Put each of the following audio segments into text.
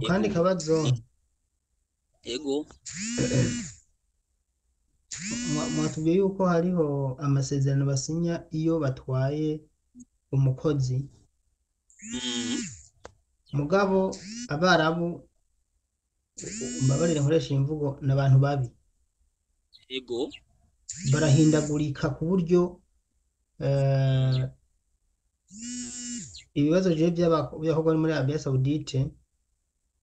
Ku kandi Ego. kabazo, Ego. Mwatubwiye yuko hariho amasezerano basinya iyo batwaye umukozi. Mugabo abarabu, mbabarire nkoresha iyi mvugo, ni abantu babi. Ego. Barahindagurika ku buryo ibibazo jewe by'abakorwa muri Arabia Saoudite,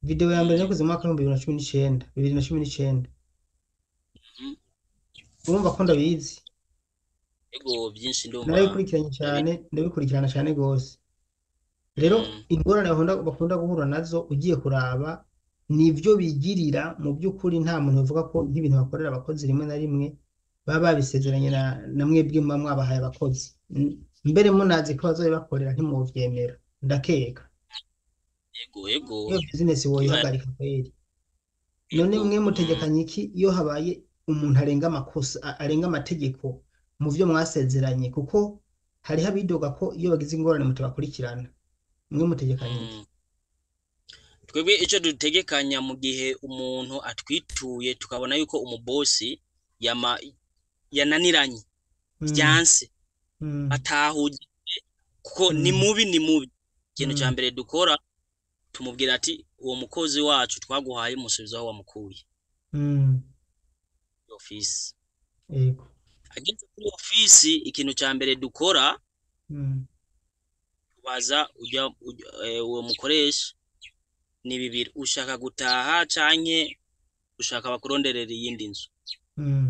video ya mbere nakoze mu mwaka w'2019, 2019. Urumva ko ndabizi. Ego, byinshi ndumva. Narabikurikiranye cyane, ndabikurikirana cyane gose. Rero ingorane bakunda guhura nazo, ugiye kuraba nivyo bigirira, mu by'ukuri nta muntu uvuga ko nk'ibintu bakorera abakozi rimwe na rimwe baba babisezeranye na mwebwe muba mwabahaye abakozi. Mbere munazi ko bazobibakorera ntimuvyemera, ndakeka. Ego, ego. Iyo business woyihagarika kweri. None mwe mutegekanye iki iyo habaye umuntu arenga amakosa, arenga amategeko mu vyo mwasezeranye? Kuko hariho abidoga ko iyo bagize ingorane mutabakurikirana. Mwe mutegekanye iki? Twebwe ico dutegekanya, mu gihe umuntu atwituye tukabona yuko umubosi yama yananiranye, vyanse, atahuje kuko ni mubi, ni mubi, ikintu ca mbere dukora tumubwira ati: "Uwo mukozi wacu twaguhaye, musubize aho wamukuye." Ofisi. Ageze kuri ofisi, ikintu ca mbere dukora, tubaza uja uwo mukoresha ni bibiri: ushaka gutaha canke ushaka bakuronderera iyindi nzu?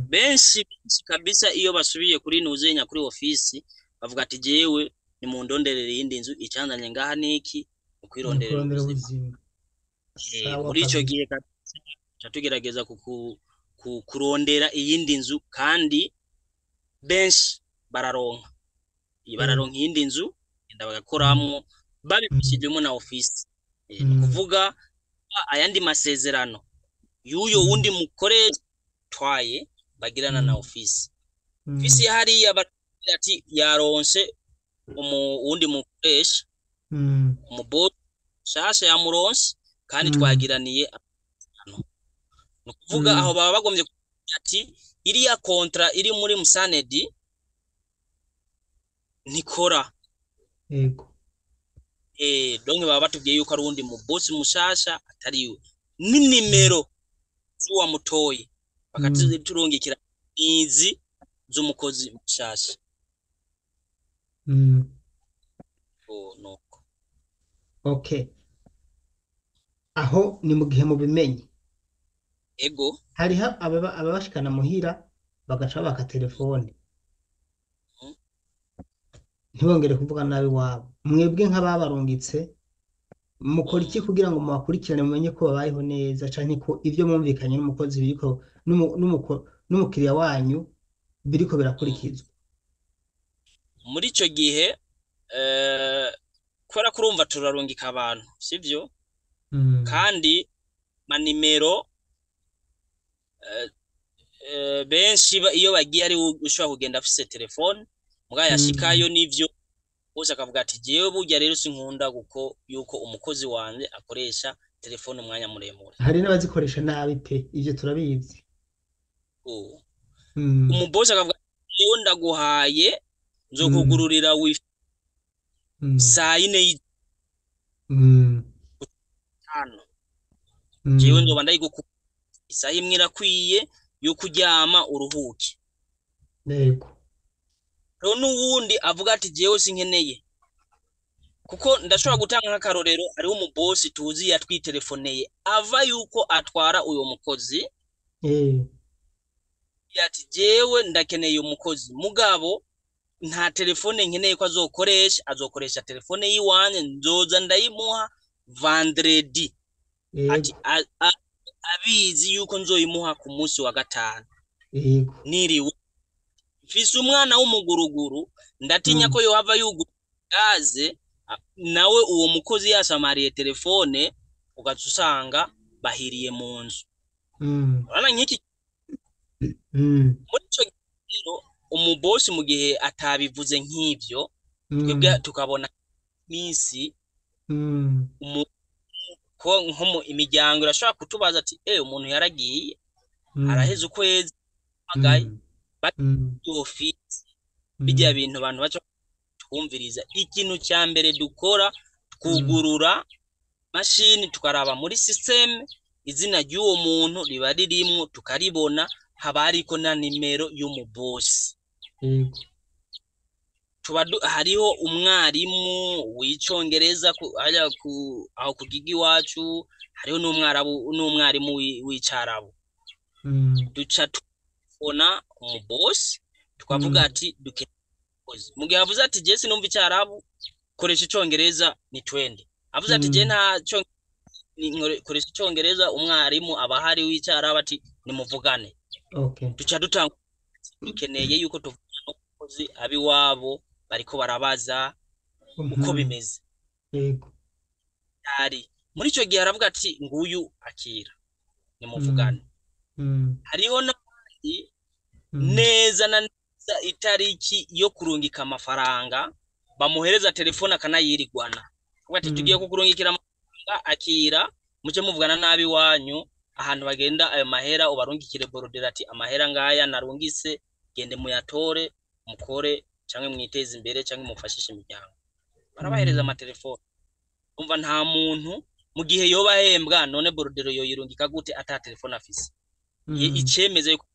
Benshi benshi kabisa, iyo basubiye kuri nuzenya kuri ofisi, bavuga ati: "Jewe nimundonderere iyindi nzu, icanzanye ngaha niki? Mu Ni kwironderera kurondera ubuzima." ubuzima. Sawa Muri ico kabisa. gihe kabisa tuca tugerageza kurondera iyindi nzu, kandi benshi bararonka. Bararonka iyindi nzu, genda bagakoramwo babifashijwemo na ofisi. Ni ukuvuga ayandi masezerano y'uyo wundi mukoresha twaye bagirana na ofisi. Ofisi hariya baratubwira ati yaronse uwundi mukoresha, umubosi shasha yamuronse, kandi twagiraniye amasezerano. Ni ukuvuga aho baba bagomvye kuvuga ati iriya contrat iri muri Musanedi ntikora. Donc baba batubwiye yuko ari uwundi mubosi mushasha atariwe, n'inimero z'uwamutoye bakaziturungikira, izi z'umukozi mushasha. Oh, nuko. Okay, aho ni mu gihe mubimenye. Ego. Hariho ababashikana muhira bagaca babaka telefone, ntibongere kuvuga nabi iwabo. Mwebwe nk'ababarungitse mukora iki kugira ngo mubakurikirane, mumenye ko babayeho neza, canke ko ivyo mwumvikanye n'umukozi biriko n'umukiriya wanyu biriko birakurikizwa? Muri ico gihe, kubera ko urumva turarungika abantu, sivyo? Kandi manimero benshi iyo bagiye ari ushobora kugenda afise telefone, mugabo yashikayo nivyo bose akavuga ati: "Jewe burya rero sinkunda kuko yuko umukozi wanje akoresha telefone umwanya muremure." Hari n'abazikoresha nabi pe, ivyo turabizi. Oh. Umubosi akavuga: "Jewe ndaguhaye, nzokugururira wifi saa yine y'itanu, jewe nzoba ndayigukura, isaha imwe irakwiye yo kuryama uruhuke." Rero n'uwundi avuga ati: "Jewe sinkeneye." Kuko ndashobora gutanga nk'akarorero, hariho umubosi tuzi yatwitelefoneye ava yuko atwara uyo mukozi, ati: "Jewe ndakeneye umukozi, mugabo nta telefone nkeneye ko azokoresha, azokoresha telefone yiwanje, nzoza ndayimuha vendredi." Ati abizi yuko nzoyimuha ku munsi wa gatanu. "Niriwe mfise umwana w'umuguruguru, ndatinya ko yohava yugura gaze, nawe uwo mukozi yasamariye telefone, ugaca usanga bahiriye mu nzu." Urabona nk'iki, muri ico gihe rero umubosi mu gihe atabivuze nk'ivyo, twebwe tukabona minsi umukoresha. Ko nko mu imiryango irashobora kutubaza ati umuntu yaragiye araheze ukwezi magaye bafise bijya bintu abantu baca twumviriza. Ikintu cya mbere dukora, twugurura mashini tukaraba muri system izina ry'uwo muntu riba ririmwo, tukaribona, haba hariko na nimero y'umubosi. Yego. Hariho umwarimu w'icongereza aho ku gigi iwacu, hariho n'umwarimu w'icarabu. Duca tubona umubosi tukavuga ati dukeneye umukozi. Mu gihe avuze ati je sinumva icarabu, koresha icongereza, ni twende. Avuze ati je nta koresha icongereza, umwarimu aba ahari w'icarabu ati nimuvugane. Duca dutanga, dukeneye yuko tuvugana n'umukozi, abiwabo bariko barabaza uko bimeze. Yego. Ari muri ico gihe aravuga ati nguyu akira, nimuvugane. Hariho n'abandi neza na neza itariki yo kurungika amafaranga bamuhereza telefone akanayirigwana. Avuga ati tugiye kukurungikira amafaranga, akira, muce muvugana nabi wanyu ahantu bagenda ayo mahera, ubarungikire borodera ati amahera ngaya narungise, gende muyatore mukore canke mwiteze imbere canke mufashishe imiryango. Barabahereza amatelefone. Umva nta muntu mu gihe yoba ahembwa, none borodero yoyirungika gute ata telefone afise? Icemeza yuko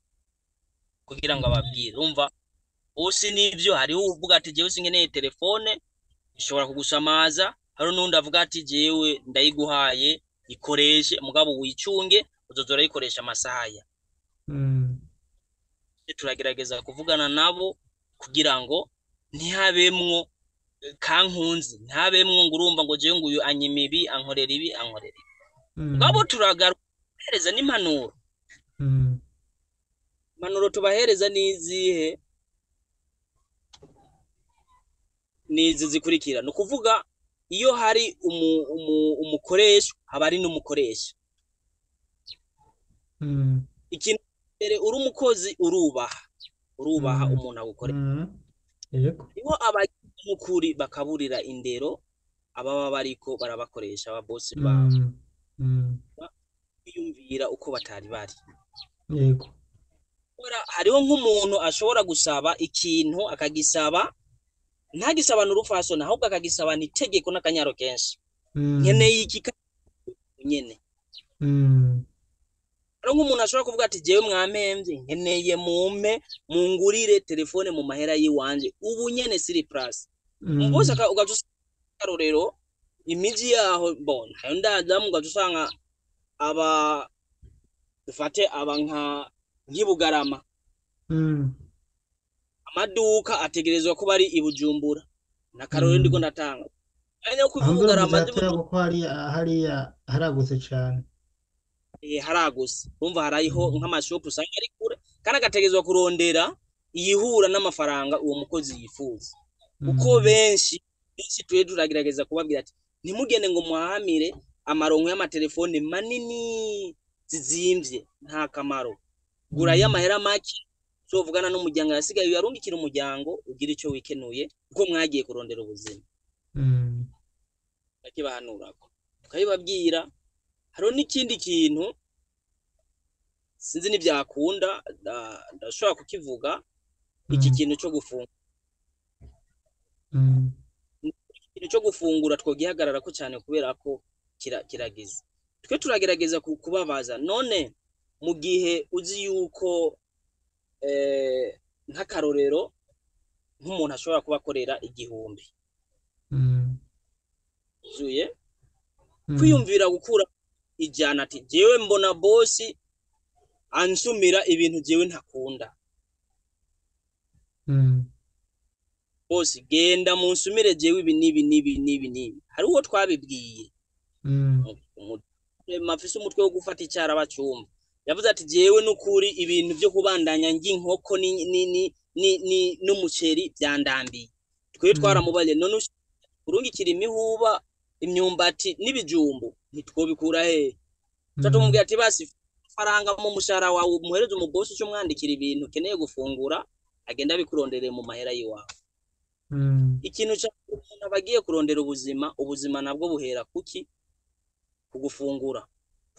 kugira ngo ababwire. Umva bose nivyo, hariho uvuga ati jewe sinkeneye telefone ishobora kugusamaza, hari n'undi avuga ati jewe ndayiguhaye ikoreshe, mugabo wicunge uzoza urayikoresha amasaha ya. Turagerageza kuvugana nabo kugira ngo ntihabemwo kankunzi, ntihabemwo ngo urumva ngo jewe nguyu anyima ibi, ankorera ibi, ankorera ibi. Mugabo turagaruka n'impanuro. Impanuro tubahereza nizihe? Nizi zikurikira. Ni ukuvuga iyo hari umukoresha haba hari n'umukoresha. Ikintu mbere uri umukozi urubaha, urubaha umuntu agukorera. Yego. Niho abanyukuri bakaburira indero ababa bariko barabakoresha ababosi babo. Biyumvira uko batari bari. Yego. Hariho nk'umuntu ashobora gusaba ikintu akagisaba ntagisaba n'urufasoni, ahubwo akagisaba n'itegeko n'akanyaro kenshi. Nkeneye iki nyene. Hariho nk'umuntu ashobora kuvuga ati jewe mwampemvye, nkeneye mumpe mungurire telefone mu mahera yiwanje ubu nyene siri plus. Mbose ugaca usanga akarorero imiji yaho bon ntayo ndazamu, ugaca usanga aba dufate aba nka nk'ibugarama. Amaduka ategerezwa kuba ari i Bujumbura. Na karorero ndiko ndatanga. Anya ko ibugarama kuko hariya haragutse cyane. Haragutse. Urumva hariho nk'amashopu usanga ari kure, kandi agategerezwa kurondera iyihura n'amafaranga uwo mukozi yifuza. Uko benshi tuye turagerageza kubabwira ati ntimugende ngo muhahamire amaronko y'amatelefone manini zizimvye, nta kamaro. Gura y'amahera make uzovugana n'umuryango, yasigaye uyarungikira umuryango ugira ico wikenuye kuko mwagiye kurondera ubuzima. Bakibahanurako tukabibabwira. Hariho n'ikindi kintu sinzi nivyakunda, ndashobora kukivuga, iki kintu cyo gufungura. Ikintu cyo gufungura twogihagararako cyane kubera ko kiragize. Twe turagerageza kubabaza, none mu gihe uzi yuko nk'akarorero nk'umuntu ashobora kubakorera 1000 zuye kwiyumvira gukura 100 ati jewe mbona bosi ansumira ibintu jewe ntakunda. Bosi genda munsumire jewe ibi nibi nibi nibi nibi. Hari uwo twabibwiye. Mafise umutwe wo gufata icara bacumba. Yavuze ati jewe nukuri ibintu byo kubandanya nginkoko ni n'umuceri byandambiye. Twe twaramubaye none urungikira imihuba imyumbati n'ibijumbu ntitwobikura he? Tatumubwira ati basi faranga mu mushahara wawe umuhereze umubosi cyo mwandikira ibintu keneye gufungura agenda bikurondere mu mahera yiwawe. Ikintu cya umuntu abagiye kurondera ubuzima, ubuzima nabwo buhera kuki? Kugufungura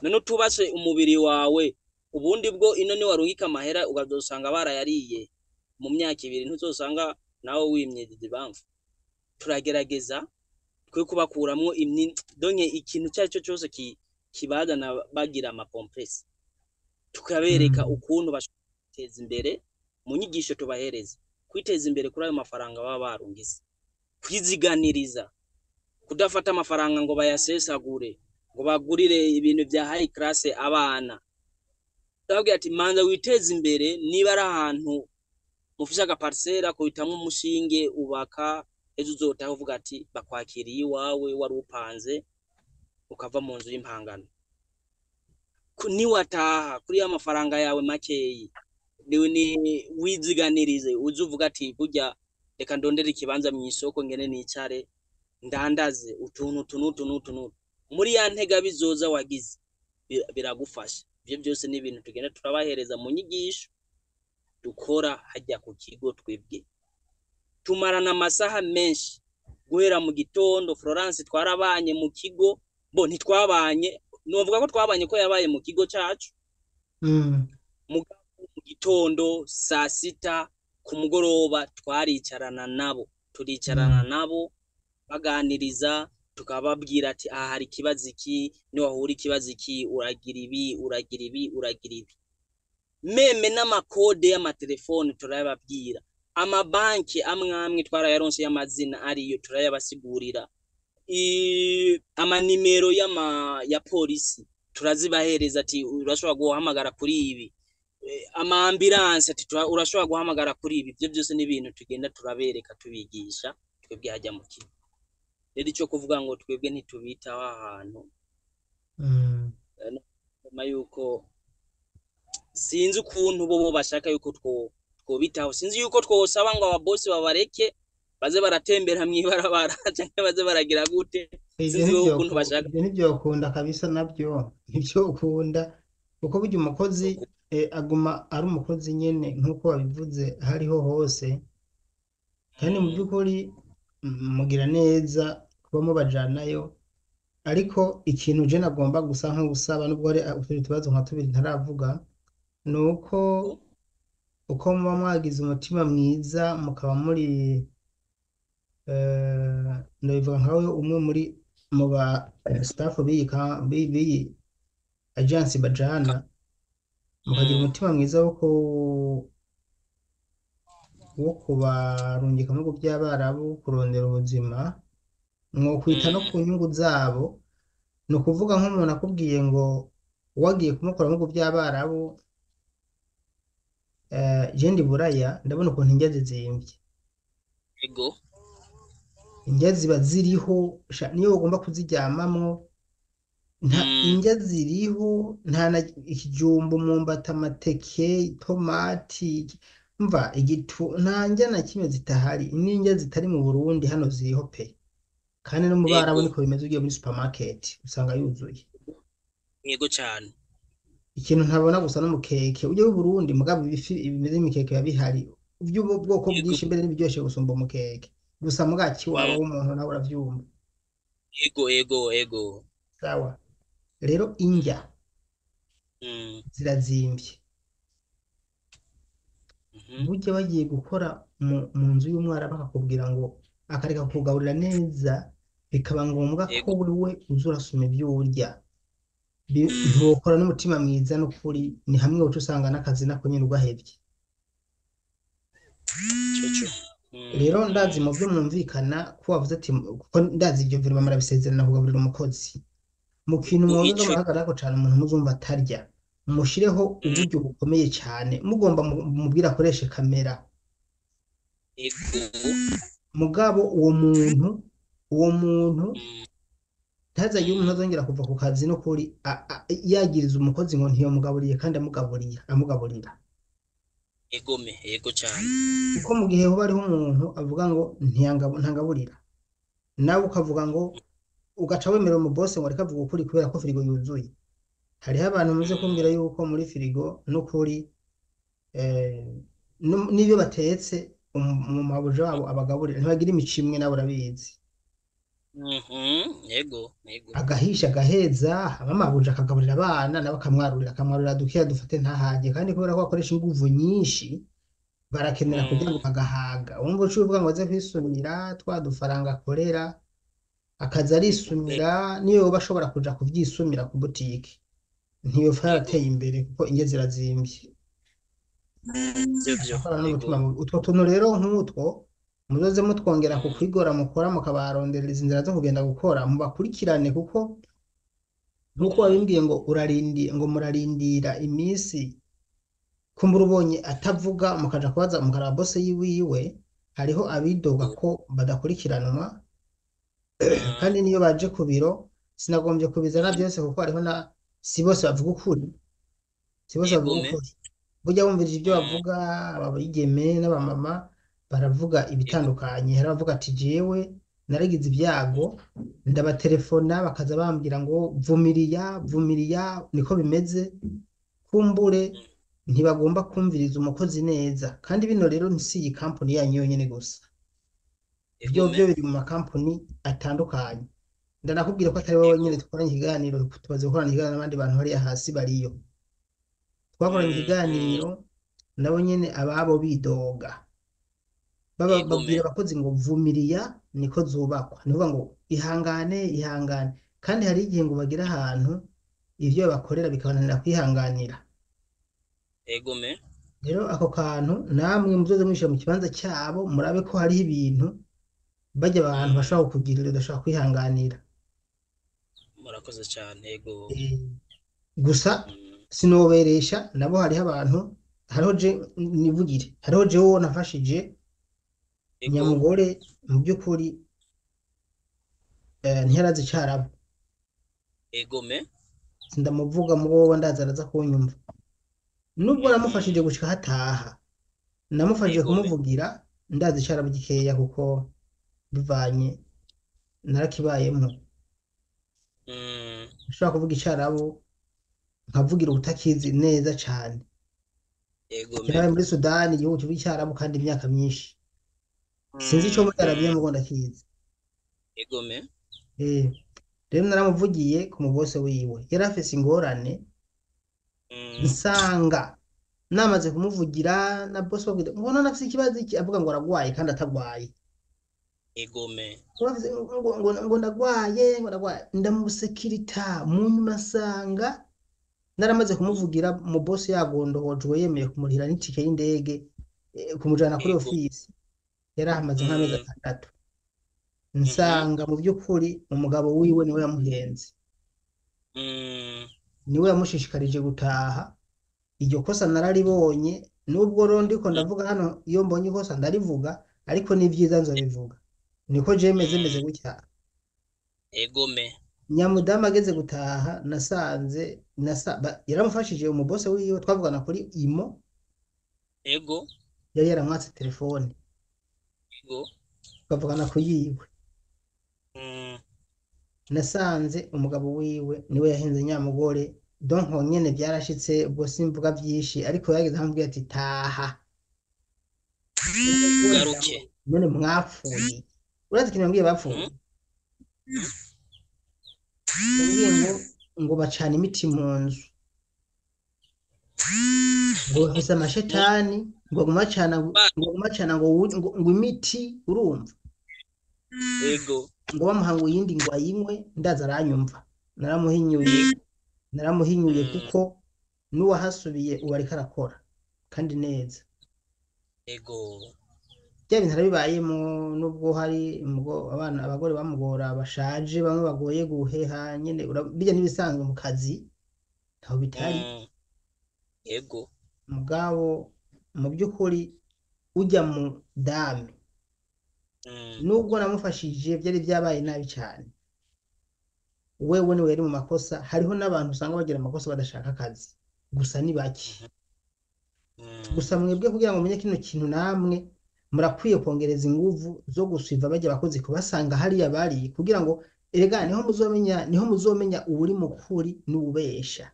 none utubase umubiri wawe. Ubundi bwo ino ni warungika amahera ukazosanga barayariye mu myaka 2, ntuzosanga nawe wimye ibamfu. Turagerageza twe kubakuramwo donke ikintu icyo ari cyo cyose kibazana bagira ama complexes, tukabereka ukuntu bashobora kwiteza imbere mu nyigisho tubahereza, kwiteza imbere kuri ayo mafaranga baba barungise, kwiziganiriza, kudafata amafaranga ngo bayasesagure, ngo bagurire ibintu bya high class abana. Ndababwira ati manza witeze imbere. Niba ari ahantu mufise agaparisera, kuhitamwo umushinge ubaka, ejo uzotaha uvuga ati bakwakiriye iwawe wari upanze, ukava mu nzu y'impangano. Niwataha kuri ya mafaranga yawe makeyi, ni wiziganirize, uze uvuga ati burya reka ndondere ikibanza mu isoko, ngene nicare ndandaze utuntu utu n'utu n'utu n'utu muri ya ntega bizoza wagize, biragufasha. Ivyo byose ni ibintu tugenda turabahereza mu nyigisho dukora hajya ku kigo. Twebwe tumarana amasaha menshi guhera mu gitondo. Florence twarabanye mu kigo, bo ntitwabanye, novuga ko twabanye ko yabaye mu kigo cacu. Mu gitondo, saa sita, ku mugoroba twaricarana nabo, turicarana nabo baganiriza, tukababwira ati aha hari ikibazo iki, niwahura ikibazo iki uragira ibi, uragira ibi, uragira ibi. Même n'ama codes y'amatelefone turayababwira, amabanki amwe amwe twarayaronse y'amazina ariyo turayabasigurira, amanimero y'ama ya polisi turazibahereza, ati urashobora guhamagara kuri ibi, ama ambulance, ati urashobora guhamagara kuri ibi. Ibyo byose ni ibintu tugenda turabereka, tubigisha twebwe hajya mu kigo. Rero icyo kuvuga ngo twebwe ntitubitaho ahantu, nyuma yuko sinzi ukuntu bo bashaka yuko twobitaho, sinzi yuko twosaba ngo ababosi babareke baze baratembera mw'ibarabara canke baze baragira gute. Ivyo Sinzi bo ukuntu bashaka. Ivyo ntivyokunda kabisa, navyo ntivyokunda, kuko burya umukozi aguma ari umukozi nyene nk'uko wabivuze hariho hose. Kandi mu by'ukuri mugira neza kuba mubajanayo, ariko ikintu je nagomba gusa nk'usaba, nubwo hari utundi tubazo nka tubiri ntaravuga, ni uko uko muba mwagize umutima mwiza mukaba muri ndabivuga nkawe umwe muri mu ba staff b'iyi agence bajana, mukagira umutima mwiza wo kubarungika mu bihugu by'Abarabu kurondera ubuzima, mwokwita no ku nyungu zabo. Ni ukuvuga nk'umuntu akubwiye ngo wagiye kumukora mu bihugu by'Abarabu, je ndi Buraya, ndabona ukuntu indya zizimvye. Indya ziba ziriho sha, niyo ugomba kuziryamamwo nta indya ziriho, nta na ikijumbu, umwumbati, amateke, itomati, mva igitu, nta ndya na kimwe zitahari. N'indya zitari mu Burundi hano ziriho pe. Kandi no mu Barabu niko bimeze, ugiye muri supermarket usanga yuzuye. Yego cyane. Ikintu ntabona gusa n'umukeke ujye w'i Burundi, mugabo ibifi bimeze nk'imikeke biba bihari by'ubwoko bwinshi, mbere n'ibiryoshe gusumba umukeke gusa mugaki waba w'umuntu nawe uravyumva. Yego. Sawa, rero indya zirazimvye. Burya bagiye gukora mu nzu y'umwarabu, akakubwira ngo akareka kukugaburira neza, bikaba ngombwa ko wewe uza urasoma ibyo urya. Ntiwokora n'umutima mwiza n'ukuri, ni hamwe uca usanga n'akazi nako nyene ugahevye. Coco. Rero ndazi mu byo mwumvikana ko wavuze ati, kuko ndazi ibyo vraiment murabisezerana kugaburira umukozi, mu kintu mwoza Ico murahagararako cane, umuntu muzumva atarya, mushireho uburyo bukomeye cane, mugomba mubwire akoreshe kamera. Mugabo uwo muntu ntazagire umuntu azongera kuva ku kazi no kuri yagiriza umukozi ngo ntiyamugaburiye kandi amugaburiye, amugaburira. Egome, yego cyane. Kuko mu gihe hoba hariho umuntu avuga ngo ntangaburira, nawe ukavuga ngo ugaca wemera umubose ngo ariko avuga ukuri kubera ko firigo yuzuye. Hariho abantu bamaze kumbwira yuko muri firigo n'ukuri n'ibyo batetse mu mabuja wabo abagaburira, ntibagira imico imwe, nawe urabizi. Mhm, yego yego. Agahisha agaheza, hama mabuja akagaburira abana nawe akamwarurira, akamwarurira dukeya dufate ntahage, kandi kubera ko akoresha inguvu nyinshi barakenera kurya ngo bagahaga. Wumva uciye uvuga ngo aze kwisumira twa dufaranga akorera, akaza arisumira, niyo yoba ashobora kuja kuvyisumira ku butike ntiyopfa yarateye imbere kuko indya zirazimvye. Ivyo vyo. Akorana n'umutima mubi. Utwo tuntu rero nk'utwo muzoze mutwongera ku kwigora mukora, mukabarondereza inzira zo kugenda gukora, mubakurikirane, kuko nk'uko wabimbwiye ngo urarindi, ngo murarindira iminsi, kumbura ubonye atavuga mukaja kubaza mukaraba bose yiwiwe, hariho abidoga ko badakurikiranwa, kandi niyo baje ku biro sinagombye kubizana byose kuko hariho na si bose bavuga ukuri, si bose bavuga ukuri. Burya wumvirije ibyo bavuga, abigeme n'abamama baravuga ibitandukanye. Hari abavuga ati jewe naragize ibyago, ndabaterefona bakaza bambwira ngo vumiriya vumiriya, niko bimeze. Kumbure ntibagomba kumviriza umukozi neza. Kandi bino rero si iyi kampani yanyu yonyene gusa, byo byo biri mu makampani atandukanye. Ndanakubwira ko atari wowe wenyine dukoranye ikiganiro, tumaze gukorana ikiganiro n'abandi bantu hariya hasi bariyo. Twakoranye ikiganiro nabo nyene ababo bidoga, babwira abakozi ngo vumiriya niko zubakwa, ni ukuvuga ngo ihangane ihangane. Kandi hari igihe ngo bagera ahantu ivyo babakorera bikabananira kwihanganira. Rero ako kantu namwe muzoze mwishira mu kibanza cyabo, murabe ko hariho ibintu bajya abantu bashobora kukugirira udashobora kwihanganira. Murakoze cyane. Yego. Gusa sinoberesha nabo, hariho abantu, hariho je nivugire, hariho jewe nafashije nyamugore mu by'ukuri, ntiyarazi icarabu. Sindamuvuga mubo ndaza araza kunyumva. Nubwo namufashije gushika hataha, namufashije kumuvugira, ndazi icarabu gikeya kuko bivanye narakibayemo. Nshobora kuvuga icarabu nkavugira ubutakizi neza cane. Kirabaye muri Sudani, igihugu kivuga icarabu kandi imyaka myinshi. Sinzi ico muri Arabiya mugo ndakizi. Rero naramuvugiye ku mubose wiwe, yari afise ingorane, nsanga namaze kumuvugira na boss babwira ngo none afise ikibazo iki, avuga ngo aragwaye kandi atagwaye. Ngo ndagwaye, ngo ndagwaye, ndamusekirita. Mu nyuma nsanga naramaze kumuvugira, mu boss yagondohojwe yemeye kumurihira n'itike y'indege, kumujana kuri ofisi, yari ahamaze nk'amezi 6. Nsanga mu by'ukuri umugabo wiwe niwe yamuhenze, niwe yamushishikarije gutaha. Iryo kosa nararibonye, nubwo rero ndiko ndavuga hano, iyo mbonye ikosa ndarivuga, ariko ni vyiza nzobivuga, niko je meze meze gutya. Nyamudamu ageze gutaha nasanze yaramufashije umubose wiwe, twavugana kuri imo. Yari yaramwatse telefone. Twavugana ku yiwe. Nasanze umugabo wiwe niwe yahenze nyamugore, donc nyene byarashitse, ubwo simvuga byinshi, ariko yageze ambwira ati taha garuke. None mwapfuye, urazi ikintu yambwiye bapfuye? Yambwiye ngo bacana imiti mu nzu, ngo bafise amashetani, ngo baguma bacana, ngo baguma bacana ngo imiti, urumva? Ngo bamuha ngo iyindi ngo ayinywe, ndaza aranyumva. Naramuhinyuye, naramuhinyuye kuko n'uwahasubiye ubu ariko arakora kandi neza. Bya bintu arabibayemo, nubwo hari abana abagore bamugora bashaje, bamwe bagoye guheha nyene, bijya n'ibisanzwe mu kazi ntaho bitari. Mugabo mu by'ukuri ujya mu dame, nubwo namufashije byari byabaye nabi cyane, wewe niwe yari mu makosa. Hariho n'abantu usanga bagira amakosa badashaka akazi, gusa ni bake. Gusa mwebwe kugira ngo mumenye kino kintu, namwe murakwiye kongereza inguvu zo gusiva bajya abakozi kubasanga hariya bari, kugira ngo erega niho muzomenya, niho muzomenya uwuri mukuri n'uwubesha.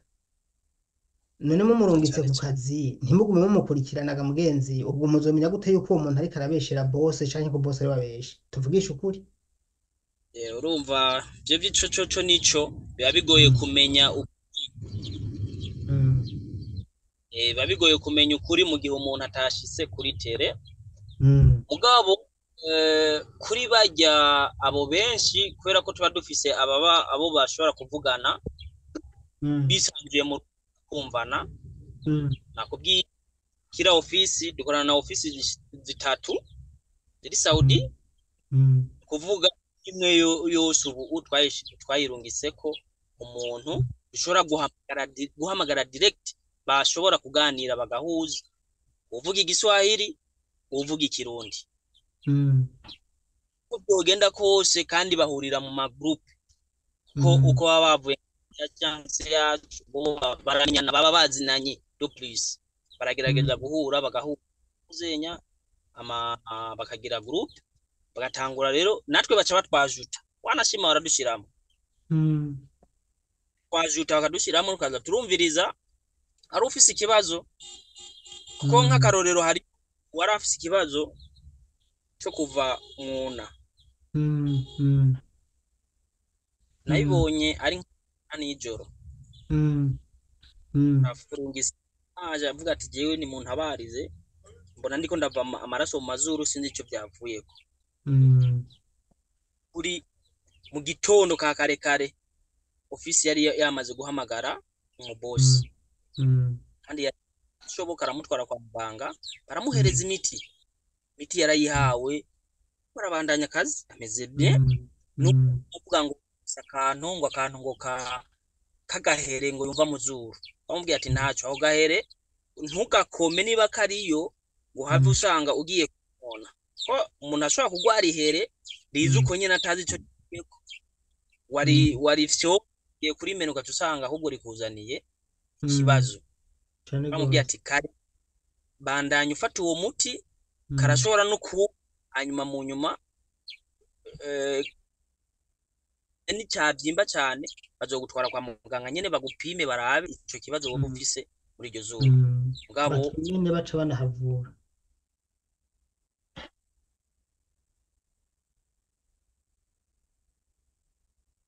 None mumurungitse ku kazi ntimugume mumukurikiranaga mugenzi, ubwo muzomenya gute yuko uwo muntu ariko arabeshera bose canke ko bose ari babesha? Tuvugishe ukuri. Urumva ivyo vy'ico coco nico biba bigoye kumenya biba bigoye kumenya ukuri mu gihe umuntu atashitse kuri tere. Mugabo kuri barya abo benshi, kubera ko tuba dufise ababa abo bashobora kuvugana bisanzuye mu kumvana. Nakubwiye kira ofisi dukorana na ofisi zitatu ziri Saudi, kuvuga imwe yose ubu twayirungiseko umuntu dushobora guhamagara direct, bashobora kuganira bagahuza, uvuga igiswahili, uvuga ikirundi, uko byogenda kose, kandi bahurira mu magroup ko uko baba bavuye agence yacu, bo baramenyana, baba bazinanye de plus, baragerageza guhura, bagahuzenya ama bakagira group, bagatangura rero natwe baca batwajuta, wanashima baradushiramo, twajuta bakadushiramo, tukaza turumviriza ari ufise ikibazo, kuko nk'akarorero hari uwari afise ikibazo cyo kuva mwuna, nayibonye ari nka nijoro, afurungise aje avuga ati jewe ni muntu abarize, mbona ndiko ndava amaraso mu mazuru, sinzi ico byavuyeko. Kuri mu gitondo ka kare kare ofisi yari yamaze guhamagara umubosi, kandi yashoboka aramutwara kwa muganga, baramuhereza imiti, imiti yarayihawe, barabandanya akazi ameze bien. Nukuvuga ngo akantu ngo akantu ngo ka kagahere ngo yumva muzuru, bamubwiye ati ntacyo aho gahere ntugakome, niba kariyo ngo have usanga ugiye kubona ko umuntu ashobora kugwara ihere riza uko nyene atazi ico wari wari fyo ugiye kurimena, ugaca usanga ahubwo rikuzaniye ikibazo. Bamubwiye ati kare bandanya ufata uwo muti, karashobora no ku hanyuma mu nyuma nicavyimba cane bazogutwara kwa muganga nyene bagupime barabe ico kibazo woba ufise muri iryo zuba. Mugabo nyene baca banahavura.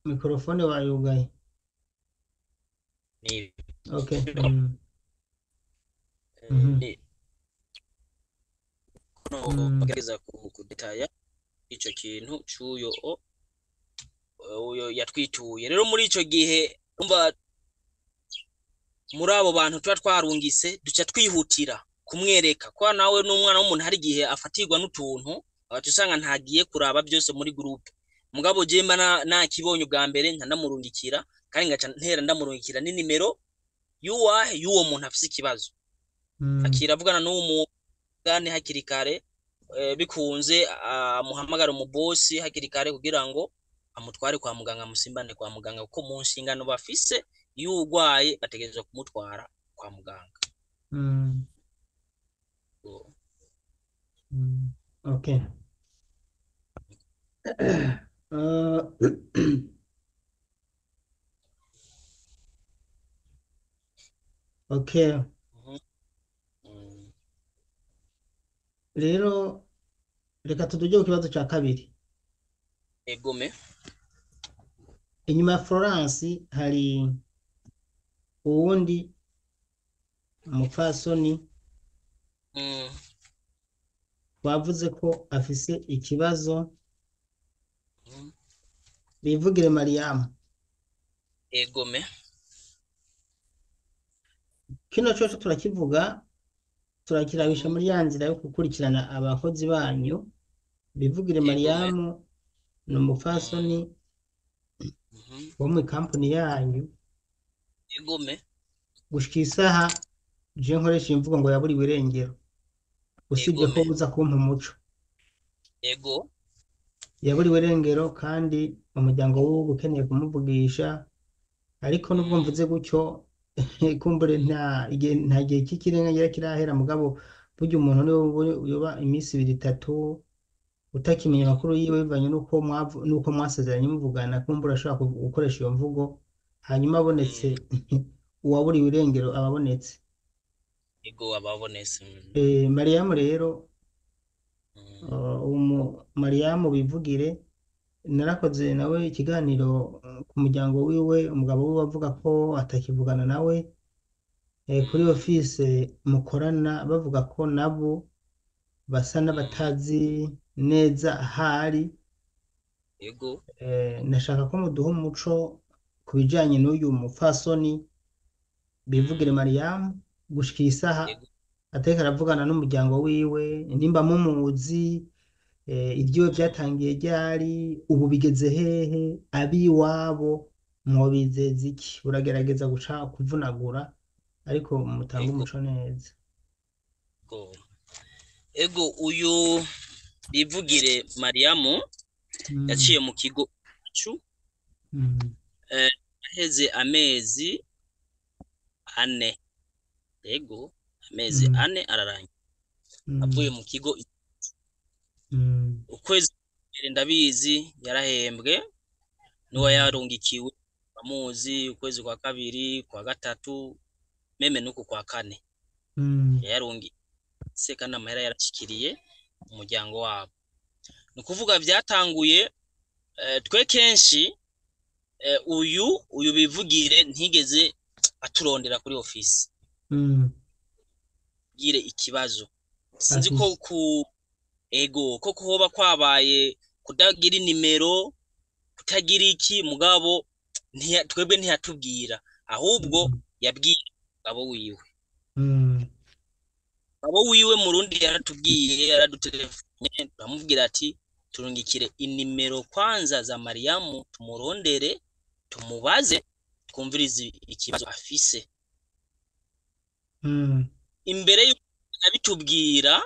Mikrofone wayugaye. Ni Okay. Bagerageza kudetaya ico kintu c'uyo uyo yatwituye. Rero muri ico gihe umva muri abo bantu tuba twarungise duca twihutira kumwereka ko nawe n'umwana w'umuntu hari igihe afatirwa n'utuntu, agaca usanga ntagiye kuraba byose muri groupe. Mugabo je mba nakibonye ubwa mbere nka ndamurungikira, kandi ngaca ntera ndamurungikira n'inimero y'uwahe y'uwo muntu afise ikibazo, akira avugana n'uwo mugane hakiri kare, bikunze amuhamagara umubosi hakiri kare kugira ngo amutware kwa muganga, amusimbane kwa muganga, kuko mu nshingano bafise iyo urwaye bategerezwa kumutwara kwa muganga. Okay. Okay. Rero reka tuduje ku kibazo ca kabiri. Egome. Inyuma ya Florence hari uwundi umupfasoni wavuze ko afise ikibazo, bivugire Mariamu. Egome. Kino coco turakivuga, turakirabisha muri ya nzira yo gukurikirana abakozi banyu. Bivugire Mariamu ni umupfasoni wo mu kampuni yanyu. Egome. Gushika isaha je nkoresha imvugo ngo yaburiwe irengero, usibye ko uza kumpa umuco. Ego. Yaburiwe irengero kandi umuryango w'ubu ukeneye kumuvugisha, ariko nubwo mvuze gutyo kumbure nta gihe cy'ikirenga ngira kirahera, mugabo burya umuntu niwe yoba iminsi ibiri itatu utakimenya amakuru yiwe bivanye nuko mwasezeranye muvugana, kumbura ashobora gukoresha iyo mvugo, hanyuma abonetse uwaburiwe irengero ababonetse. Ego ababonetse. Mariamu rero, Mariamu bivugire Narakoze nawe ikiganiro ku muryango wiwe, umugabo wiwe avuga ko atakivugana nawe kuri office mukorana, bavuga ko nabo basa n'abatazi neza ahari. Yego. Nashaka ko muduha umuco ku bijanye n'uyu mupfasoni Bivugire Mariyamu, gushika iyi saha Yego. atariko aravugana n'umuryango wiwe, nimba mumuzi, ibyiwe byatangiye ryari, ubu bigeze hehe, abiwabo mwobizeza iki? Uragerageza guca kuvunagura, ariko mutange Yego. umuco neza. Ego. Ego, uyu Bivugire Mariyamu yaciye mu kigo cyacu, aheze amezi 4. Ego, amezi 4 ararangiye avuye mu kigo. Ukwezi mbere ndabizi yarahembwe n'uwa yarungikiwe bamuzi, ukwezi kwa kabiri, kwa gatatu, même n'uku kwa kane yarungitse, kandi amahera yarashikiriye umuryango wabo. Ni ukuvuga byatanguye twe kenshi uyu Bivugire ntigeze aturondera kuri ofisi gire ikibazo, sinzi ko Afise. ku ego ko kuhoba kwabaye kutagira inimero, kutagira iki, mugabo twebwe ntiyatubwira, ahubwo yabwiye umugabo wiwe. Umugabo wiwe Murundi yaratubwiye, yaradutelefone, turamubwira ati turungikire inimero kwanza za Mariyamu, tumurondere, tumubaze, twumvirize ikibazo afise. Imbere yuko abitubwira,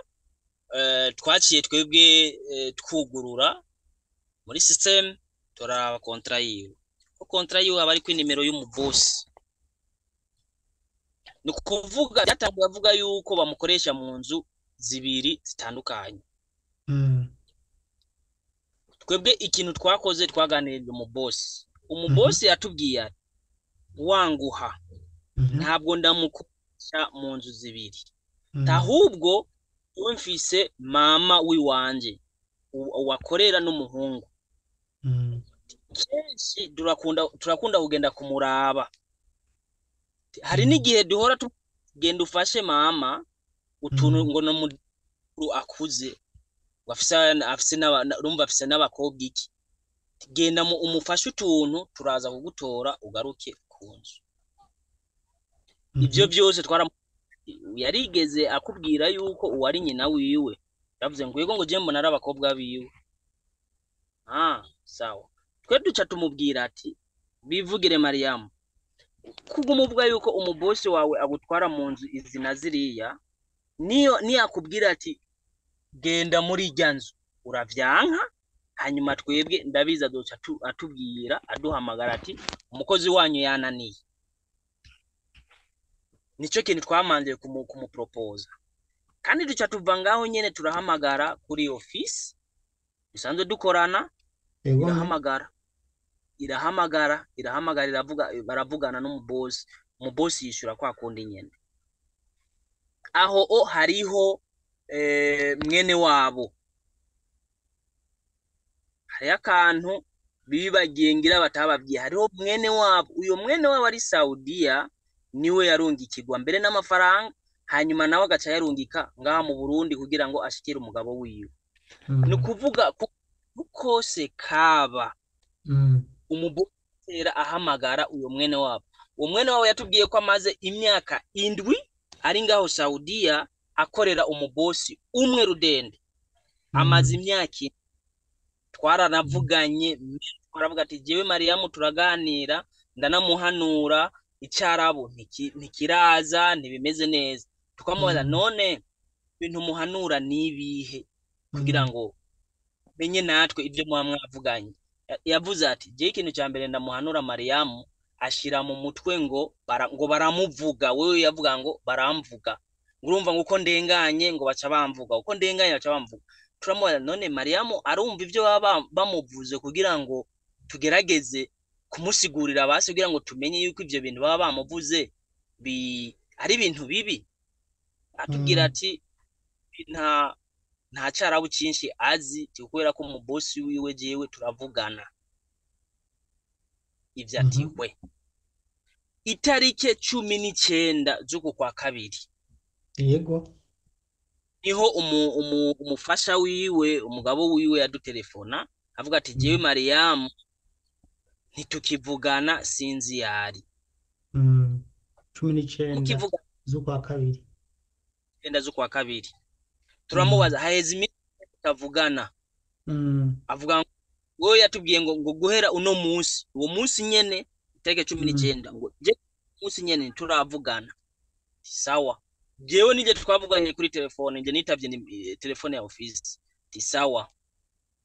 twaciye twebwe twugurura muri system, turaraba contrat yiwe, ko contrat yiwe aba ariko inimero y'umubosi. Ni ukuvuga byatanguye avuga yuko bamukoresha mu nzu zibiri zitandukanye. Twebwe ikintu twakoze, twaganirije umubosi. Umubosi yatubwiye ati wanguha, ntabwo ndamukoresha mu nzu zibiri, ahubwo we mfise mama wiwanje wakorera n'umuhungu. Kenshi turakunda kugenda kumuraba, hari n'igihe duhora tugenda ufashe mama utuntu, ngo no mukuru akuze afise afise urumva afise n'abakobwa iki, genda mu umufashe utuntu, turaza kugutora ugaruke ku nzu. Ivyo byose twara yarigeze akubwira yuko uwari nyina wiwe yavuze ngo yego, ngo je mbona ari abakobwa biwe. Ah, sawa, twe duca tumubwira ati Bivugire Mariyamu, kuguma uvuga yuko umubosi wawe agutwara mu nzu izi na ziriya, niyo niyakubwira ati genda muri irya nzu uravyanka, hanyuma twebwe ndabizi azoca atubwira, aduhamagara ati umukozi wanyu yananiye. Nico kintu twamanje kumupropoza, kandi duca tuva ngaho nyene turahamagara kuri office dusanzwe dukorana. Ego. Irahamagara, irahamagara, irahamagara, iravuga, baravugana n'umubosi. Umubosi yishura kwa kundi nyene. Aho o hariho mwene wabo, hariho akantu bibagiye ngira batababwiye, hariho mwene wabo. Uyo mwene wabo ari Saudiya, niwe yarungikirwa mbere n'amafaranga, hanyuma nawe agaca yarungika ngaha mu Burundi kugira ngo ashikire umugabo wiwe. Ni ukuvuga kose kaba umubotera ahamagara uyo mwene wabo. Uwo mwene wabo yatubwiye ko amaze imyaka 7 ari ngaho Saudiya akorera umubosi umwe rudende, amaze imyaka 7. Twaranavuganye, twaravuga ati jewe Mariyamu turaganira, ndanamuhanura, icyarabu ntikiraza, ntibimeze neza. Tukamubaza none ibintu muhanura nibihe, kugira ngo menye natwe ibyo muba mwavuganye. Yavuze ati jewe ikintu cya mbere ndamuhanura Mariyamu, ashira mu mutwe ngo ngo baramuvuga. Wewe yavuga ngo baramvuga, ngo urumva ngo uko ndenganye ngo baca bamvuga, uko ndenganye baca bamvuga. Turamubaza none Mariyamu arumva ibyo baba bamuvuze, kugira ngo tugerageze kumusigurira basi, kugira ngo tumenye yuko ivyo bintu baba bamuvuze ari ibintu bibi. Atubwira ati nta Nta carabu cinshi azi, kubera ko umubosi wiwe jewe turavugana ivyo ati we. Itarike 19 z'uku kwa kabiri, Yego. Niho umufasha wiwe, umugabo wiwe yadutelefona avuga ati jewe Mariyamu ntitukivugana, sinzi yari. 19 z'ukwa kabiri. 9 z'ukwa kabiri. Turamubaza haheze iminsi tutavugana. Avuga ngo yatubwiye ngo guhera uno munsi, uwo munsi nyene itariki 19, ngo je munsi nyene turavugana. Sawa. Jewe nije twavuganye kuri telefone, nje nitavye telefone ya office. Ti sawa.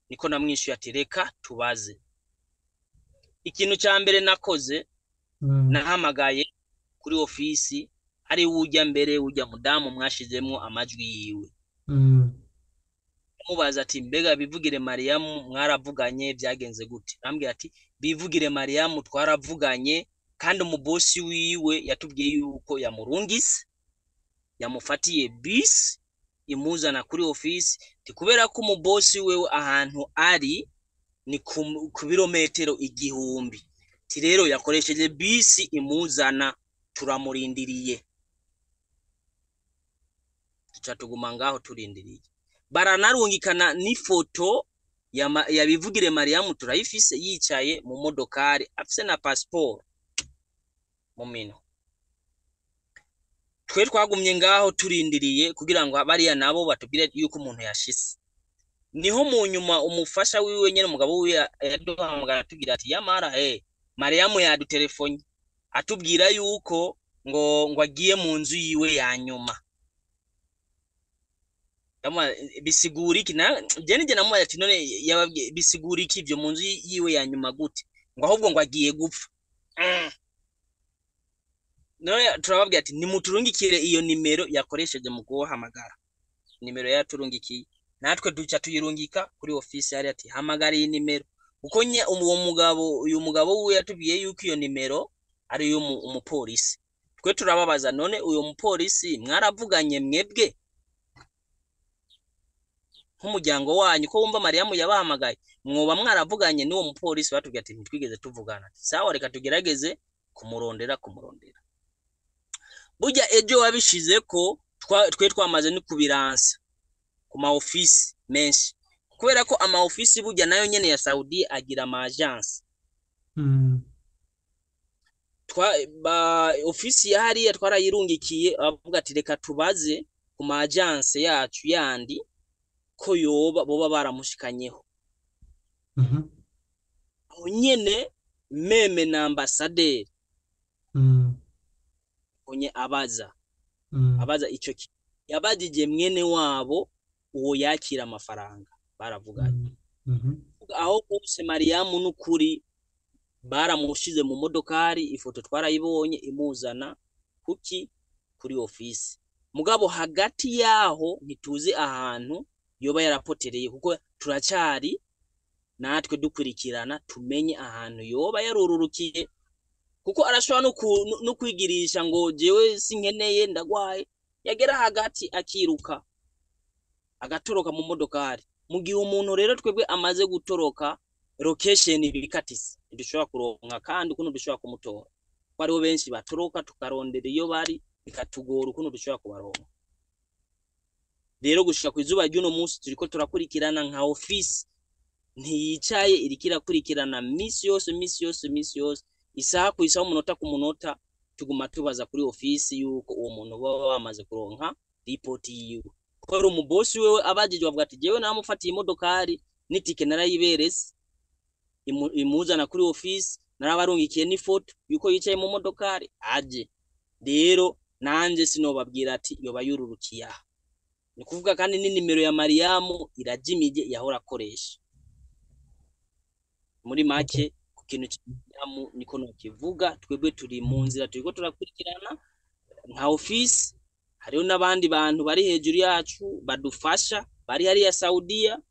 Niko namwishuye ati reka tubaze. Ikintu ca mbere nakoze, nahamagaye kuri office, ari ujya mbere ujya mudamu mwashizemwo amajwi yiwe. Mubaza ati mbega Bivugire Mariyamu mwaravuganye byagenze gute? Arambwira ati Bivugire Mariyamu twaravuganye, kandi umubosi wiwe yatubwiye yuko yamurungise, yamufatiye bisi imuzana kuri office, kubera ko umubosi wewe ahantu ari ni ku birometero 1000. Ti rero yakoresheje bisi imuzana, turamurindiriye. Tuca tuguma ngaho turindiriye. Baranarungikana n'ifoto ya Bivugire Mariyamu turayifise, yicaye mu modokari afise na passport mu minwe. Twe twagumye ngaho turindiriye kugira ngo bariya nabo batubwire yuko umuntu yashise. Niho mu nyuma umufasha wiwe nyene umugabo wiwe yaduhamagara atubwira ati yamara Mariyamu yadutelefone atubwira yuko ngo agiye mu nzu yiwe ya nyuma. Bisigura iki? Je nije namubaza ati none yababwiye bisigura iki ivyo mu nzu yiwe ya nyuma gute? Ngo ahubwo ngo agiye gupfa. None turababwira ati nimuturungikire iyo nimero yakoresheje mu guhamagara. Nimero yaturungikiye, natwe duca tuyirungika kuri office yari ati hamagara iyi nimero. Kuko uwo mugabo, uyu mugabo we yatubwiye yuko iyo nimero ari iyo umupolisi. Twe turababaza none uyo mupolisi mwaravuganye mwebwe nk'umuryango wanyu, ko wumva Mariyamu yabahamagaye, mwoba mwaravuganye n'uwo mupolisi? Batubwiye ati ntitwigeze tuvugana. Sawa, reka tugerageze kumurondera. Burya ejo wabishize ko twe twamaze no kubiransa ku ma office menshi, kubera ko ama office burya nayo nyene ya Saudi agira ama agence. Office ya hariya twarayirungikiye, abavuga ati reka tubaze ku ma agence yacu yandi ko yoba boba baramushikanyeho. Aho nyene meme na ambassadeur onye abaza abaza ico yabajije mwene wabo uwo yakira amafaranga baravuganye. Aho kose Mariyamu n'ukuri baramushize mu modokari, ifoto twarayibonye imuzana kuki kuri office. Mugabo hagati yaho ntituzi ahantu yoba yarapotereye, kuko turacari natwe dukurikirana tumenye ahantu yoba yarururukiye, kuko arashobora no kwigirisha ngo jewe sinkeneye ndagwaye, yagera hagati akiruka agatoroka mu modokari. Mu gihe umuntu rero twebwe amaze gutoroka location bikatise, ntidushobora kuronka kandi ukuntu dushobora kumutora, kuko hariho benshi batoroka tukarondera iyo bari bikatugora ukuntu dushobora kubaronka. Rero gushika kw'izuba ry'uno munsi turiko turakurikirana nka office ntiyicaye, iriko irakurikirana misi yose misi yose misi yose, isaha ku isaha, umunota ku munota, tuguma tubaza kuri office yuko uwo muntu baba bamaze kuronka report yiwe. Ko ari umubosi wewe abajijwe avuga ati jewe namufatiye imodokari n'itike narayiberese imuzana kuri office, narabarungikiye n'ifoto yuko yicaye mu modokari aje. Rero nanje sinobabwira ati yoba yururukiye aha. Ni kuvuga kandi ni nimero ya Mariyamu irajimije yahora akoresha. Muri make ku kintu cy'Mariyamu niko nokivuga, twebwe turi mu nzira turiko turakurikirana nka office. Hariho n'abandi bantu bari hejuru yacu badufasha bari hariya Saudiya,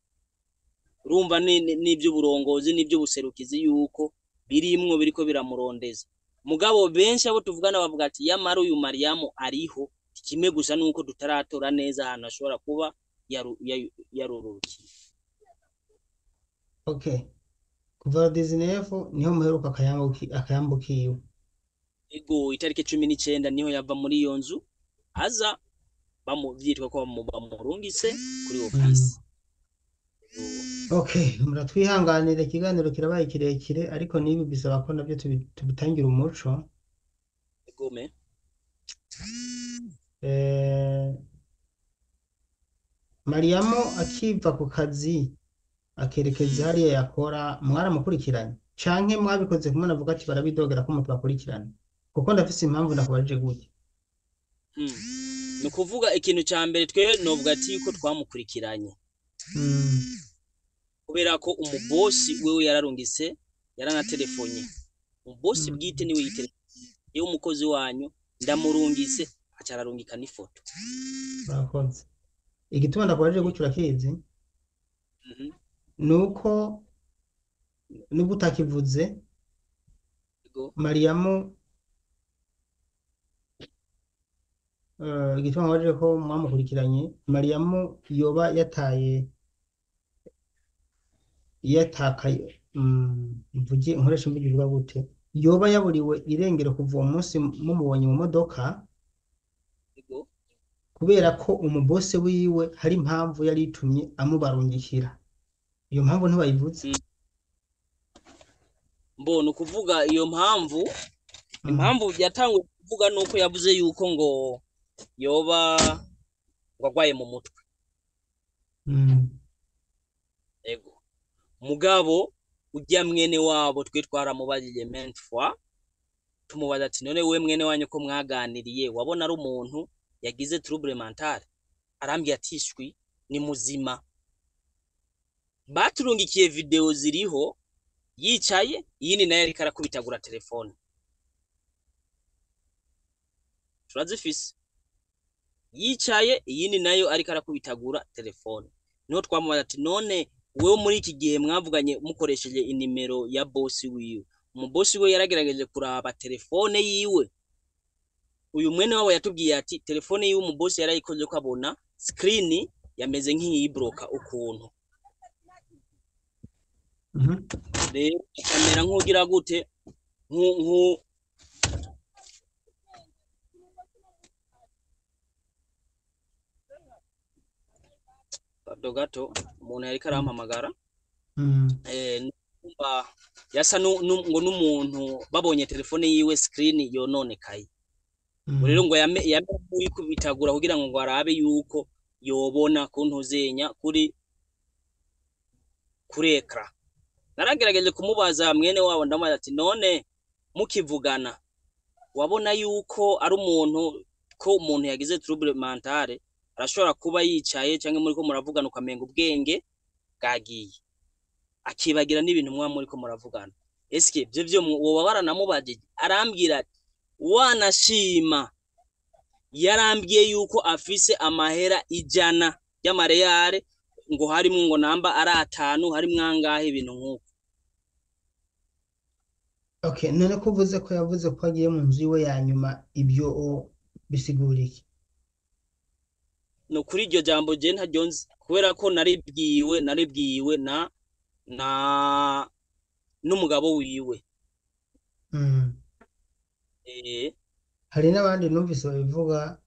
urumva n'ivy'uburongozi n'ivy'ubuserukizi yuko birimwo biriko biramurondeza. Mugabo benshi abo tuvugana bavuga ati yamara uyu Mariyamu ariho, kimwe gusa nuko tutaratora neza ahantu ashobora kuba Yarurukiye. Okay, kuva 19 niho muheruka akayambu kiwe. Ego, itariki 19 niho yava muri iyo nzu aza vyitwa ko bamurungitse kuri ofisi. Okay, muratwihanganira, ikiganiro kirabaye kirekire, ariko n'ibi bisaba ko nabyo tubitangira umuco. Egome. Mariamo akiva ku kazi akerekeza hariya yakora, mwaramukurikiranye canke mwabikoze kumwe navuga ati barabidogera ko mutabakurikirana? Kuko ndafise impamvu ndakubajije gutya. Ni ukuvuga ikintu ca mbere twe novuga ati yuko twamukurikiranye. Kubera ko umubosi wewe yararungitse, yaranatelefonye. Umubosi bwite niwe yitelefone. Yewe umukozi wanyu ndamurungitse, aca ararungika n'ifoto. Murakoze. Igituma ndakubajije gutyo urakizi? Nuko nubwo utakivuze, Mariamu, igituma nkubajije ko mwamukurikiranye, Mariamu yoba yataye, yatakaye, mvuge nkoresha imvugo ivuga gute, yoba yaburiwe irengero kuva uwo munsi mumubonye mu modoka, kubera ko umubose wiwe hari impamvu yari itumye amubarungikira. Iyo mpamvu ntibayivuze. Mbona ukuvuga iyo mpamvu, impamvu yatanguye kuvuga nuko yavuze yuko ngo yoba ngo agwaye mu mutwe. Ego. Mugabo ujya mwene wabo twe twaramubajije maintes fois, tumubaza ati none we mwene wanyu ko mwaganiriye wabona ari umuntu yagize trouble mentale? Arambwiye ati shwi ni muzima. Baturungikiye video ziriho yicaye, iyindi nayo ariko arakubitagura telefone. Turazifise. Yicaye, iyindi nayo ariko arakubitagura telefone. Niho twamubaza ati none wewe muri iki gihe mwavuganye mukoresheje inimero ya bosi wiwe, umubosi we yaragerageje kuraba telefone yiwe. Uyu mwene wabo yatubwiye ati telefone yiwe umubosi yarayikoze ko abona screen yameze nk'iyibroka ukuntu. Rero akamera nk'ugira gute, nku gato gato umuntu yariko arampamagara. Numva yasa ngo n'umuntu babonye telefone yiwe screen yononekaye. Rero ngo yame yikubitagura kugira ngo arabe yuko yobona kuntuzenya kuri ekra. Naragerageje kumubaza mwene wabo, ndamubaza ati none mukivugana wabona yuko ari umuntu, ko umuntu yagize trouble mentale arashobora kuba yicaye canke muriko muravugana ukamenga ubwenge bwagiye, akibagira n'ibintu mwa muriko muravugana. Eske ivyo vyo woba waranamubajije? Arambwira ati wanashima yarambwiye yuko afise amahera 100 y'amareyare, ngo harimwo ngo namba ari 5 harimwo angahe, ibintu nk'uko. Okay, none ko uvuze ko yavuze ko agiye mu nzu iwe ya nyuma, ibyo bisigura iki? No kuri iryo jambo je ntaryo nzi, kubera ko naribwiwe na n'umugabo wiwe. Hari n'abandi numvise babivuga,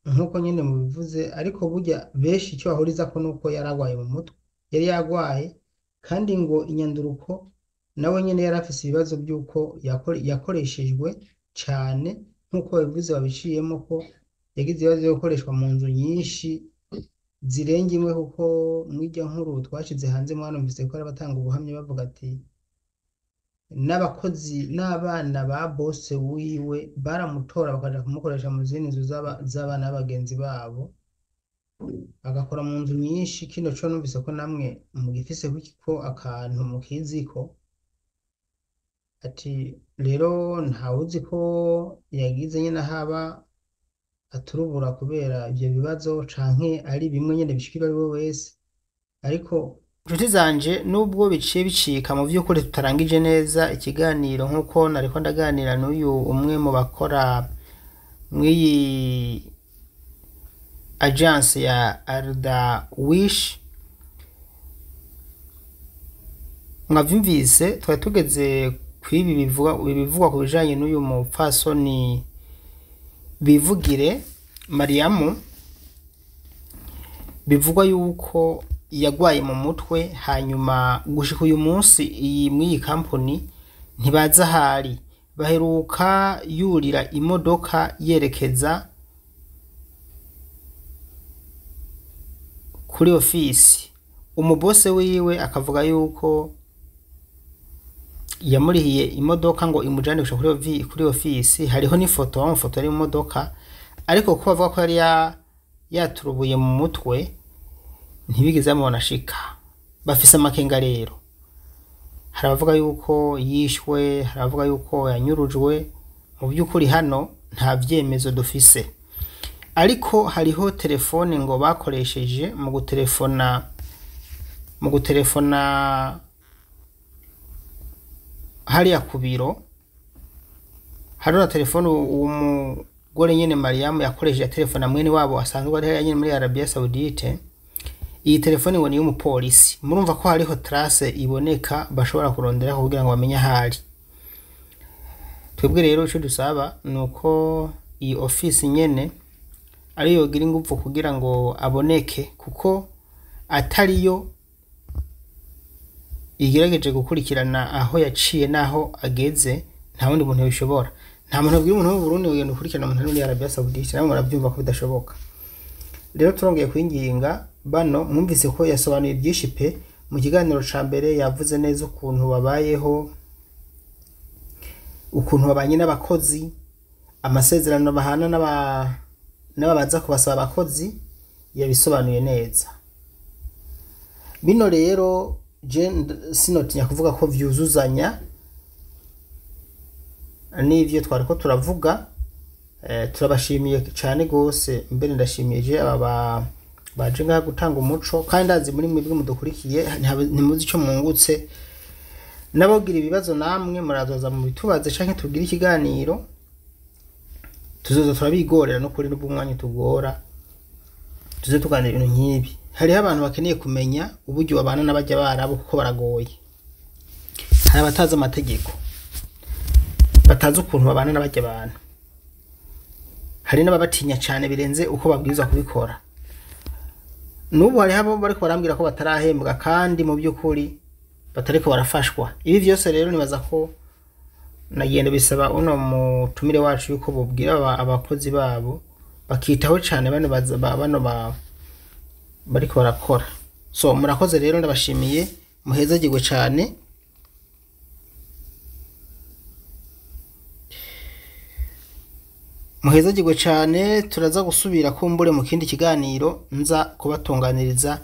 nkuko nyene mubivuze, ariko burya benshi icyo bahuriza ko nuko yaragwaye mu mutwe, yari yagwaye, kandi ngo inyanduruko nawe nyene yari afise ibibazo by'uko yakoreshejwe cane, nkuko babivuze babiciyemo ko yagize ibibazo byo gukoreshwa mu nzu nyinshi zirenga imwe, kuko mw'irya nkuru twashize hanze mwanumvise ko hari abatanga ubuhamya bavuga ati n'abakozi n'abana ba bose wiwe baramutora bakaja kumukoresha mu zindi nzu z'abana b'abagenzi babo, agakora mu nzu nyinshi. Kino co numvise ko namwe mugifise ko akantu mukiziko, ati rero ntawuzi ko yagize nyene ahaba aturubura kubera ivyo bibazo, canke ari bimwe nyene bishikira ari we wese. Ariko nshuti zanje, nubwo biciye bicika mu vy'ukuri tutarangije neza ikiganiro, nkuko nariko ndaganira n'uyu umwe mu bakora mw'iyi Agence ya Aldawish. Mwavyumvise, twari tugeze kw'ibi bivugwa ku bijanye n'uyu mupfasoni Bivugire Mariamu, bivugwa yuko yagwaye mu mutwe, hanyuma gushika uyu munsi iyi mw'iyi kampuni ntibazi ahari. Baheruka yurira imodoka yerekeza kuri ofisi, umubose wiwe akavuga yuko yamurihiye imodoka ngo imujane gushika kuri ofisi. Hariho n'ifoto bamufoto ari mu modoka, ariko ko bavuga ko yari yaturubuye mu mutwe, ntibigeze bamubona ashika. Bafise amakenga rero, hari abavuga yuko yishwe, hari abavuga yuko yanyurujwe. Mu by'ukuri hano nta vyemezo dufise, ariko hariho telefone ngo bakoresheje mu gutelefona hariya ku biro. Hariho na telefone uwo mugore nyene Mariamu yakoresheje telefona mwene wabo asanzwe ari hariya nyene muri Arabia Saudite. Iyi telefone ngo ni iy'umupolisi. Murumva ko hariho trace iboneka bashobora kurondera kugira ngo bamenye ahari. Twebwe rero ico dusaba ni uko iyi ofisi nyene ariyo yogira inguvu kugira ngo aboneke, kuko atariyo igerageje gukurikirana aho yaciye n'aho ageze, nta wundi muntu yabishobora. Nta muntu abwira umuntu wo mu Burundi ngo genda ukurikirana umuntu ari muri Arabia Saudite, namwe muravyumva ko bidashoboka. Rero turongeye kwinginga bano, mwumvise ko yasobanuye byinshi pe. Mu kiganiro ca mbere yavuze neza ukuntu babayeho, ukuntu babanye n'abakozi, amasezerano bahana n'ababaza kubasaba abakozi, yabisobanuye neza. Bino rero je sinotinya kuvuga ko vyuzuzanya n'ivyo twariko turavuga. Turabashimiye cane gose. Mbere ndashimiye je aba baje ngaha gutanga umuco, kandi ndazi muri mwebwe mudukurikiye ntimuzi ico mwungutse. N'abogira ibibazo namwe murazoza mu bitubaze canke tubwire ikiganiro, tuzoza turabigorera no kuri n'ubwo tugora, tuze tuganira ibintu nk'ibi. Hariho abantu bakeneye kumenya uburyo babana n'abajya barabo, kuko baragoye. Hari abatazi amategeko, batazi ukuntu babana n'abajya abantu, hari n'ababatinya cyane birenze uko babwirizwa kubikora. N'ubu hariho abo bariko barambwira ko batarahembwa kandi mu by'ukuri batariko barafashwa. Ibi vyose rero nibaza ko nagenda bisaba uno mutumire wacu yuko bobwira abakozi babo bakitaho cyane bano bano bariko barakora. So murakoze rero, ndabashimiye, muhezagirwe cyane. Muhezagirwe cyane. Turaza gusubira kumbure mu kindi kiganiro nza kubatunganiriza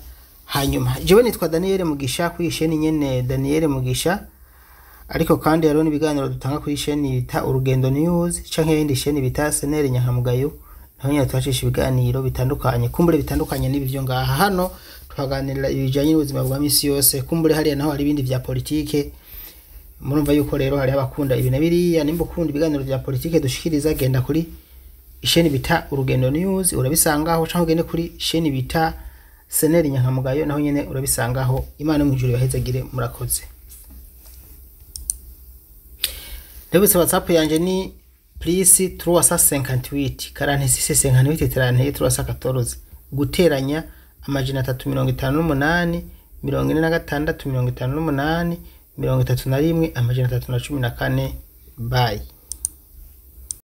hanyuma. Jewe nitwa Daniel Mugisha kuri sheni nyene Daniel Mugisha, ariko kandi hariho n'ibiganiro dutanga kuri sheni bita Urugendo News canke yindi sheni bita Seneri Nyankamugayo, naho nyene turacisha ibiganiro bitandukanye, kumbure bitandukanye n'ibi vyo ngaha. Hano tukaganirira ibijanye n'ubuzima bwa misi yose, kumbure hariya naho hari ibindi vya politike. Murumva yuko rero hariho abakunda ibi na biriya. Nimba ukunda ibiganiro vya politike dushikiriza, genda kuri isheni bita Urugendo News urabisangaho, canke ugende kuri sheni bita Seneri Nyankamugayo, naho nyene urabisangaho. Imana yo mw'ijuru ibahezagire, murakoze. Ndabutse WhatsApp yanje ni plus 358 46 58 31 314, guteranya 358 46 58 31 314. Bye.